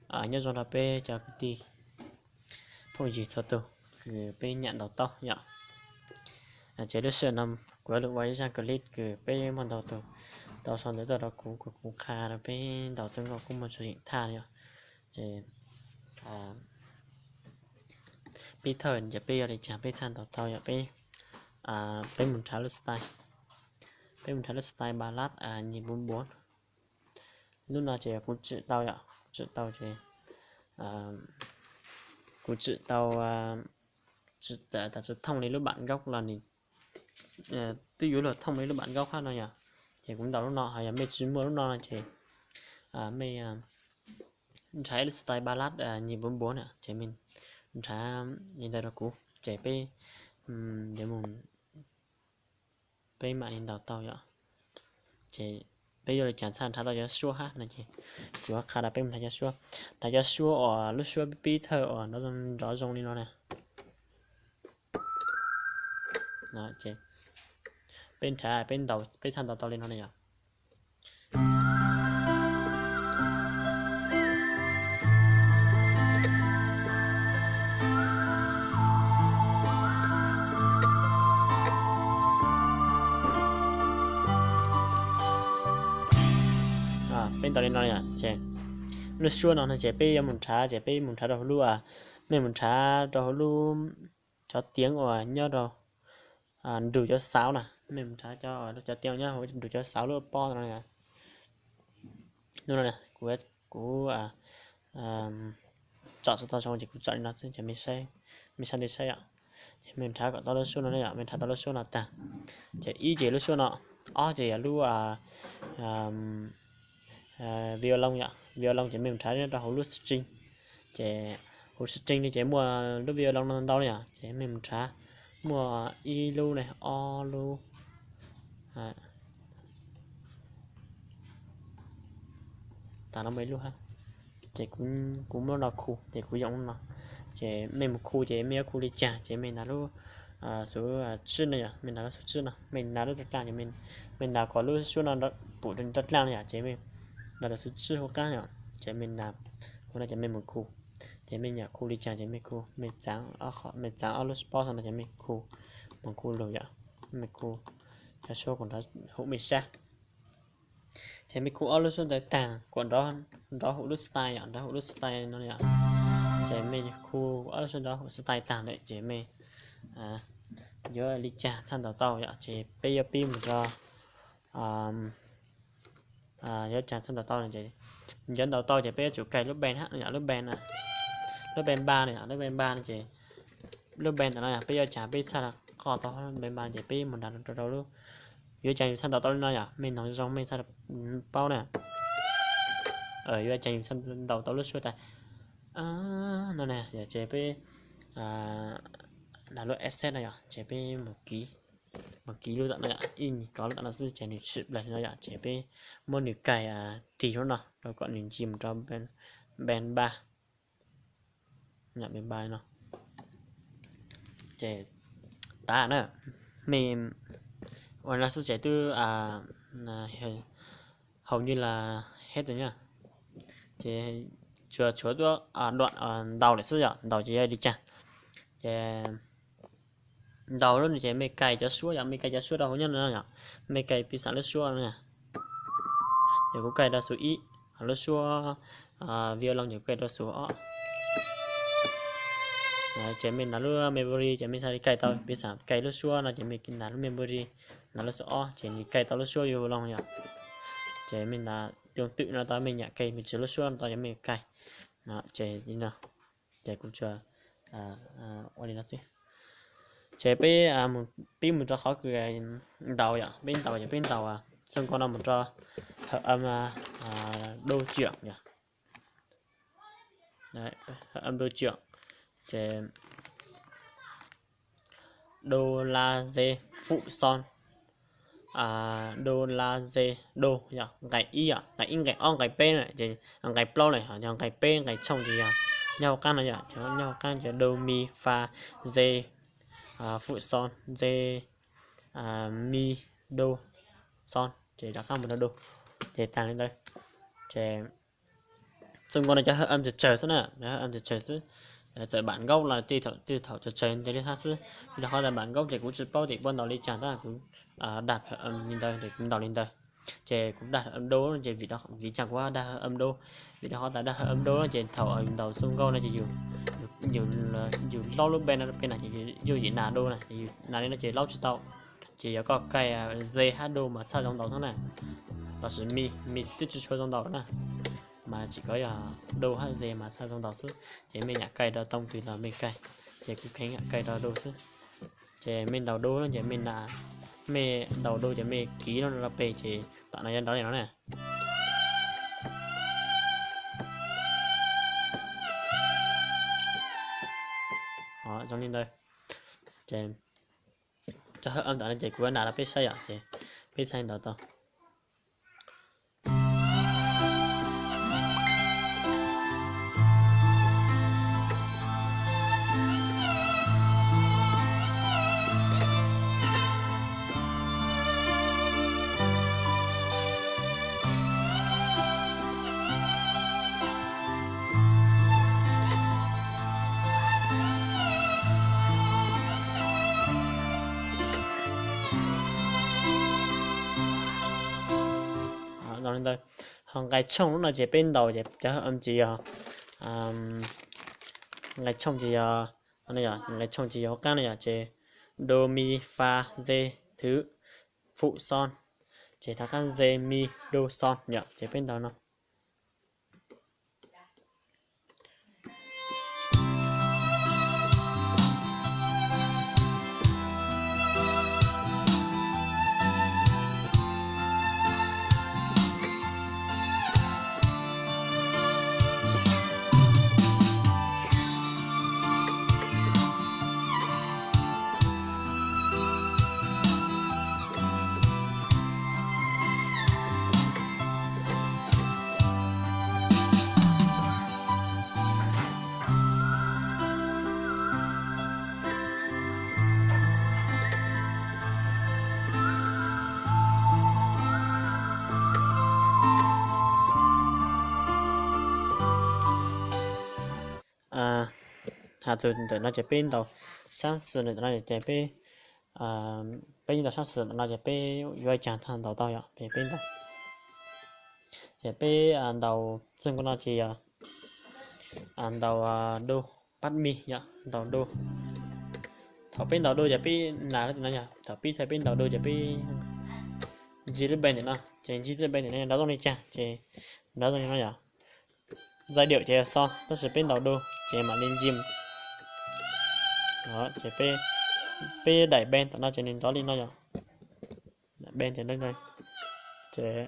Nyob zoo rau peb cov kwv tij phooj ywg txhua tus kws peb nyam ntaus taub yom. Ces lub sij hawm no kuv yuav lug ua ib zaj clip kws peb muaj ntau tus tau sau ntawv tuaj rau kuv, kuv qha rau peb ntaus txog nkaus kuj muaj txhua yeem thaj yom. Ces pib thawj ces peb yuav li cas peb thiaj ntaus tau yom. Peb, peb mus nrhav lub style, peb mus nrhav lub style ballad nyis npuv npuv. Lub no ces kuv tsim tau yom, kuv tsim tau ces kuv tsim tau, tsis, tsis thooj li lub bản gốc los nws twb yuav luag thooj li lub bản gốc hab no yom. Ces kuv ntaus lub no, ho yog mej tsis muaj lub no no ces mej nrhav lub style ballad nyis npuv npuv na ces mej nrhav li ntawd rau kuv ces peb, peb mam li ntaus tau yom. Ces peb yuav li cas txhaj nrhav tau cov suab hab no ces kuv yuav qha rau peb mus nrhav cov suab. Nrhav cov suab uas lub suab pib thawj uas nrov zoo li no na. Peb nrhav peb ntaus peb txhaj ntaus tau li no na yom. Peb ntaus li no yom, ces lub suab no no ces peb yuav mus nrhav, ces peb mus nrhav rau hauv lub, mej mus nrhav rau hauv lub cov tiếng uas nyob rau nrug cov xauv na, mej mus nrhav cov, cov tiếng nyob hauv nrug cov xauv lub pob no. Lub no kuv, kuv tsom tsis tau zoo ces kuv tsom li no xwb ces mej saib, mej sab nti saib yom. Ces mej nrhav kom tau lub suab no yom, mej nrhav tau lub suab no tag, ces ib ces lub suab no, ob ces yog lub violon yom, violon ces mej nrhav rau hauv lub string. Ces hauv string li ces muaj lub violon no ntau li yom, ces mej mus nrhav, muaj ib lub ne, ob lub, tas no muaj ib lub hab. Ces kuv muab no khu ces kuv yoo no, ces mej mus khu ces mej yuav khu li cas ces mej nrhav lub xuv tswb no yom, mej nrhav lub xuv tswb no, mej nrhav lub rau dlaaj, mej nrhav kom lub suab no pum rau dlaaj no yom, ces mej nrhav xuv tswb hauv qaab yom, ces mej nrhav hauv no ces mej mus khu, ces mej nyam khu li cas ces mej khu, mej txaav, mej txaav ob lub pob no ces mej khu, mus khu lug yom, mej khu cov suab kuv nrhav hauv mej sab. Ces mej khu ob lub suab ntawd taag kuas nrov hauv lub style yom, nrov hauv lub style no yom. Ces mej khu ob lub suab nrov hauv style taag lawm ces mej yuav li cas txhaj ntaus tau yom, ces peb yuav pib mus rau, yuav cas txhaj ntaus tau no ces, yuav ntaus tau ces peb yuav tsum kais lub bend hab no yom, lub bend, lub bend ba no yom, lub bend ba no ces, lub bend ntawm no yog peb yuav cas peb txhaj qoj tau lub bend ba ces peb mus nrhav rau lub, yuav cas yus txhaj ntaus tau li no yom, mej noog zoo mej txhaj paub na. Yuav cas yus txhaj ntaus tau lub suab tas no na yom, ces peb nrhav lub F Z no yom, ces peb mus kiv, mus kiv lub tom no yom, ib nyuag kov lub tom no xwb ces nws tshwm plaws li no yom, ces peb muab nws kais tig lub no rau kom nws ncig mus rau bend ba, bend ba li no. Ces tas na, mej ua li no xwb ces twb hầu như là hết rồi na. Ces tsuas tshuav tuab đoạn ntaus lawm xwb yom, ntaus ces yog li cas. Ces ntaus lub no ces mej kais cov suab yom, mej kais cov suab rau hauv nyob no yom, mej kais piv xam lub suab no na. Ces kuv kais rau xuv ib, lub suab violon ces kais rau xuv ob. Ces mej nrhav lub memory ces mej txhaj li kais tau, piv xam kais lub suab no ces mej nrhav lub memory, nrhav lub xuv ob ces nws kais tau lub suab violon yom. Ces mej nrhav cov twm no tau mej nyam kais, mej tsis lub suab no tau ces mej kais. Ces li no, ces kuv tsuas ua li no xwb. Ces peb, peb mus rau qhov kws ntaus yom, peb ntaus ces peb ntaus xoo ko no mus rau hợp âm đô trưởng yom, hợp âm đô trưởng, ces đô la dê phủ son, đô la dê đô yog nqai ib yom, nqai ib nqai ob nqai peb na, ces nqai plaub na yog nqai peb nqai tshooj ces yog nyob hauv qaab no yom, nyob hauv qaab ces đô mi fa dê phủ son dê mi đô son, ces rov qab mus rau đô, ces taag li ntawd. Ces Txoj nkauj no cov hợp âm tsawg tsawg xwb na, hợp âm tsawg tsawg xwb. Txawm bản gốc los thaum, thaum tsawg tsawg ntawd li hab xwb, vim rau qhov tias bản gốc ces kuv tsis paub tias puas ntaus li cas tab kuv dag hợp âm li ntawd, kuv ntaus li ntawd. Ces kuv dag hợp âm đô ces vim, vim cas kuv dag hợp âm đô? Vim rau qhov tias dag hợp âm đô ces thaum yus ntaus txoj nkauj no ces yus, yus laub lub bass no pem na ces yus yuav yim nas đô na, yus nas li no ces laub tsis tau. Ces yog koj kaij D hab đô mas txhaj zoo ntaus xwb na, los sis mi, mi twb tsis tshua zoo ntaus na, mas tsis, koj yog đô hab D mas txhaj zoo ntaus xwb. Ces mej nyam kaij rau tau twg los mej kaij, ces kuv kheev kaij rau đô xwb. Ces mej ntaus đô no ces mej na, mej ntaus đô ces mej kiv no rau pem ces tom no yuav nrov li no na. Zoo li ntawd. Ces cov hợp âm tom no ces kuv yuav nam rau peb saib yom, ces peb txhaj ntaus tau. Ho nqai tshooj lub no ces peb ntaus ces cov hợp âm ces yog, nqai tshooj ces yog, nqai tshooj ces yog hauv qab no yom, ces do mi fa de thwv fum son, ces rov qab de mi do son yom, ces peb ntaus no. Has tus ntawm no ces peb ntaus sab xis ntawm no ces peb, peb ntaus sab xis ntawm no ces peb yuav ua cas thiaj ntaus tau yom, ces peb ntaus, ces peb ntaus txog nkaus no ces yog ntaus do pab mi yom, ntaus do. Thaum peb ntaus do ces peb nas no yog, thaum pib thaum peb ntaus do ces peb ntsib lub npe ntawm no, ces ntsib lub npe ntawm no nrov zoo li cas ces nrov zoo li no yom. Giai điệu ces yog so, tab sis peb ntaus do ces mam li ntsib. Ces peb, peb daim npe tom no ces nws nrov li no yom. Daim npe ces, ces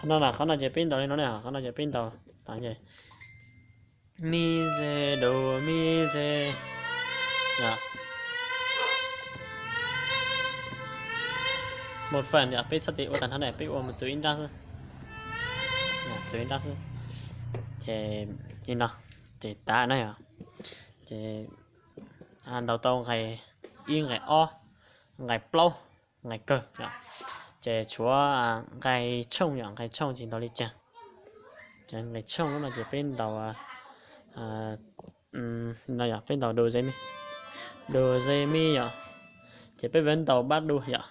Qhov no na, qhov no ces peb ntaus li no ne, qhov no ces peb ntaus tas ces mi ze do mi ze. Một phần yog peb txhob tes ua tag nrho ne, peb ua mus txug ib nrab xwb, txug ib nrab xwb. Ces li no, ces tas na yom. Ces ntaus tau nqai ib, nqai ob, nqai plaub, nqai kawg yom. Ces tshuav nqai tshooj yom, nqai tshooj ces ntaus li cas. Ces nqai tshooj lub no ces peb ntaus no yog peb ntaus do re mi, do re mi yom. Ces peb yuav ntaus bab do yom.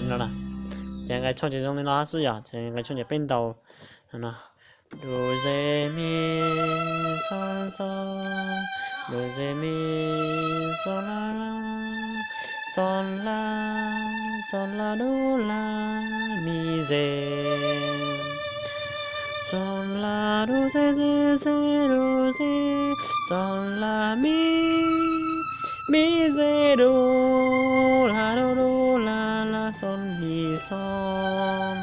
no na. Ces nqe tshooj ces zoo li no xwb yom, ces nqe tshooj ces peb ntaus no, do re mi sol sol, do re mi sol la la, sol la, sol la do la, mi re, sol la do re re re do re, sol la mi, mi re do, la do do la la sol mi sol.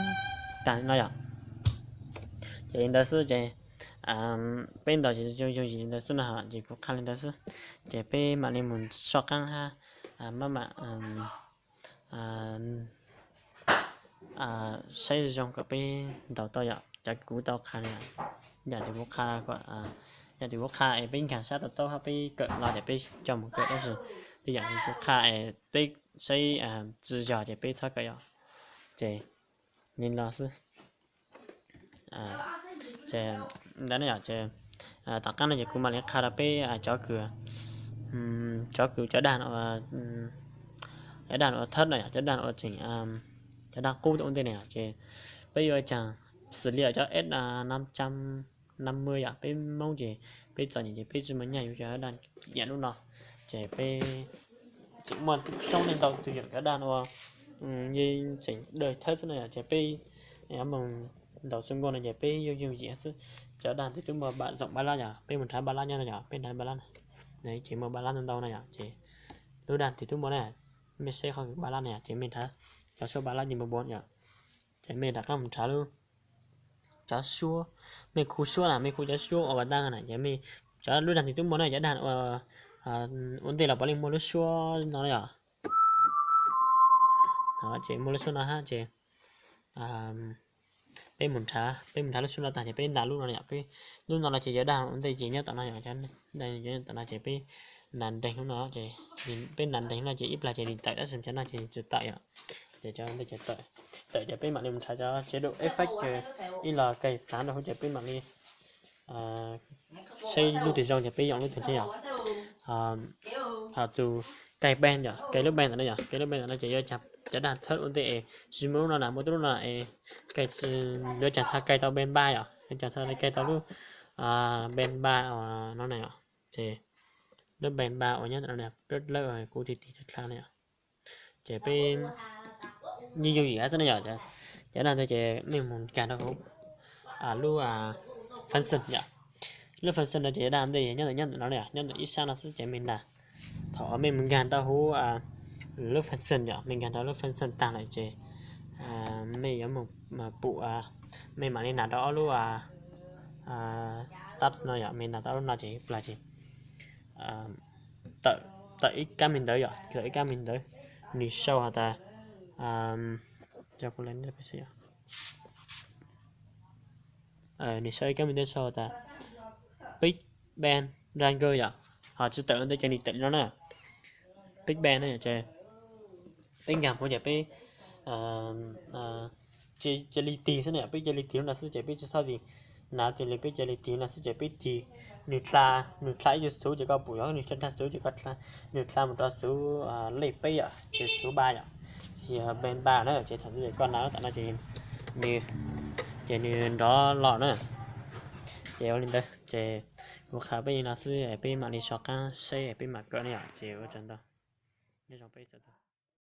Tag li no yom. Ces li ntawd xwb ces peb ntaus ces yooj yooj yim li ntawd xwb no, ces kuv qha li ntawd xwb. Ces peb mam li mus soj qab hab maj mam saib zoo kom peb ntaus tau yom, cov kuv tau qha na yom. Yam li kuv qha, yam li kuv qha es peb nkag sab tau taub hab peb kawm los ces peb coj mus kawm, tab sis tej yam li kuv qha es peb saib tsi yog ces peb txhob kawm yom. Ces li no xwb. Ces ntawd ne yom, ces tom qab no ces kuv mam li qha rau peb cov kws, cov kws cov dag, cov dag ua thawb na yom, cov dag ua tseem, cov dag qub ua ntej na yom, ces peb yuav ua caag xws li cov S năm trăm năm mươi yom, peb Hmoob ces peb txom nyem ces peb tsi muaj nyaj yuav cov dag kiam lub no, ces peb tseem muaj coob leej ntau tus yog cov dag ua yeej tseem dawb thawb xwb no yom, ces peb yuav moog ntaus xwb nkaus no ces peb yooj yooj yim xwb. Cov dag twb muaj ba, zoom ba lab yom, peb mus nrhav ba lab nyob no yom, peb nrhav ba lab, ces muaj ba lab ntau ntau no yom, ces lub dag twb muaj na, mej saib qhov ba lab na yom, ces mej nrhav cov suab ba lab nce npoo npoo yom, ces mej rov qab mus nrhav lub cov suab, mej khu suab na, mej khu cov suab ua pas tag na, ces mej, cov lub dag twb muaj na, cov dag ua ntej los puav leej muaj lub suab no yom. Ces muaj lub suab no hab ces peb mus nrhav, peb mus nrhav lub suab no tag ces peb ntas lub no yom, peb, lub no no ces cov dag ua ntej ces nyob tom no yom, tom no ces peb ntas nreeg lub no ces, peb ntas nreeg lub no ces ib plag ces nws tawm tab sis cov no ces tsis tawm yom, ces cov ntej ces tawm, tawm ces peb mam li mus nrhav cov chế độ effect ib los kais xav rau hauv ces peb mam li saib lub twg zoo ces peb yoom lub twg thiab yom. Ho tus kais band yom, kais lub band ntawm no yom, kais lub band ntawm no ces yuav cov dag thawb ua ntej es tsis muaj lub no na, muaj tub lub no es kais, yuav caag txha kais tau band ba yom, yuav caag txha kais tau lub band ba no na yom, ces lub band ba uas nyob ntawm no na, lawv kuv tig tig dlha na yom. Ces peb yeej yooj yim xwb na yom, cov dag ntawd ces mej mus nkag rau hauv lub function yom. Lub function no ces cov dag ntawd nyob ntawm, nyob ntawm no yom, nyob ntawm ib sab no xwb ces mej ntas. Thaum mej mus nkag rau hauv lub function yom, mej nkag rau lub function tag lawm ces mej yuav mus pum, mej mam li ntas rau ob lub stop no yom, mej ntas tau lub no ces ib plag ces tawm ib kab me ntawv yom, tawm ib kab me ntawv, nws sau has tas, nws sau ib kab me ntawv sau has tas Big Bang Ranger yom, ho tsis tawm ntawd ces nws tawm li no na, Big Bang na yom, ces peb nkag mus ces peb cia li tig xwb na yom, peb cia li tig lub no xwb ces peb tsis txhob tig nrad, cia li peb cia li tig no xwb ces peb tig, nws dlha, nws dlha ib co xuv ces koj pum yog nws dlha dlha xuv ces koj, nws dlha mus rau xuv lej peb yom, ces xuv ba yom, ces yog band ba na, ces thaum ntawd koj nrad tom no ces nws, ces nws nrov los na. Ces ua li ntawd ces kuv qha peb li no xwb, peb mam li soj qab saib peb mam kawm ne yom, ces ua tsaug ntau. Nyob zoo peb txhua tus.